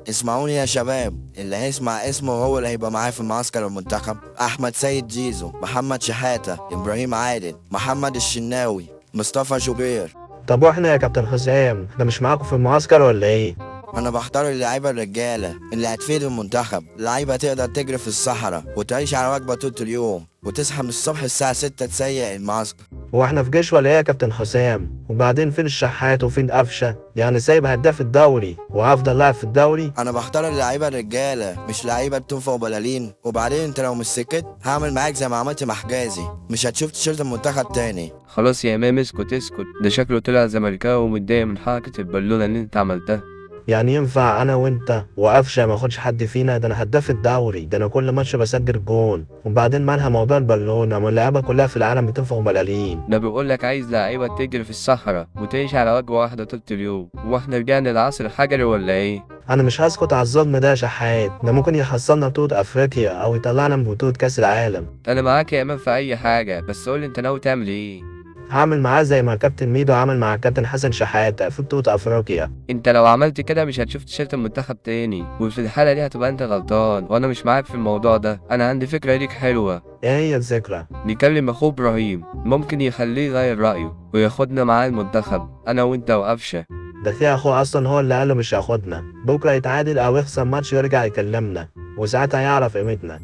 اسمعوني يا شباب، اللي هيسمع اسمه هو اللي هيبقى معايا في المعسكر المنتخب. احمد سيد زيزو، محمد شحاتة، ابراهيم عادل، محمد الشناوي، مصطفى جوبير. طب واحنا يا كابتن حسام احنا مش معاكم في المعسكر ولا ايه؟ انا بختار اللعيبة الرجالة اللي هتفيد المنتخب، لعيبة تقدر تجري في الصحراء وتعيش على وجبة طول اليوم وتصحى من الصبح الساعة 6 تسيق المعسكر. هو احنا في جيش ولا ايه يا كابتن حسام؟ وبعدين فين الشحات وفين قفشه؟ يعني سايب هداف الدوري وهفضل لاعب في الدوري؟ انا بختار اللعيبة الرجالة، مش لعيبة بتنفع وبلالين. وبعدين انت لو مش سكت هعمل معاك زي ما عملت مع حجازي، مش هتشوف تيشيرت المنتخب تاني. خلاص يا امام، اسكت اسكت، ده شكله طلع زملكاوي ومتضايق من حركة البالونة اللي انت عملتها. يعني ينفع انا وانت وقفشه ما اخدش حد فينا؟ ده انا هداف الدوري، ده انا كل ماتش بسجل جون. وبعدين مالها موضوع البالونة؟ ما اللعيبة كلها في العالم بتنفخ بلالين. ده بيقول لك عايز لعيبة تجري في الصحراء وتعيش على وجبة واحدة طول اليوم، واحنا رجعنا للعصر الحجري ولا ايه؟ انا مش هسكت على الظلم ده يا شحات، ده ممكن يحصلنا بطولة افريقيا او يطلعنا من بطولة كاس العالم. انا معاك يا امام في اي حاجة، بس قول انت ناوي تعمل ايه؟ هعمل معاه زي ما كابتن ميدو عمل مع كابتن حسن شحاتة في بطولة افريقيا. انت لو عملت كده مش هتشوف تيشيرت المنتخب تاني، وفي الحالة دي هتبقى انت غلطان وانا مش معاك في الموضوع ده. انا عندي فكرة ليك حلوة. ايه هي الذكرى؟ نكلم اخوه ابراهيم، ممكن يخليه يغير رأيه وياخدنا معاه المنتخب، انا وانت وقفشة. ده في اخوه اصلا هو اللي قاله مش هياخدنا، بكره يتعادل او يخسر ماتش ويرجع يكلمنا، وساعتها يعرف قيمتنا.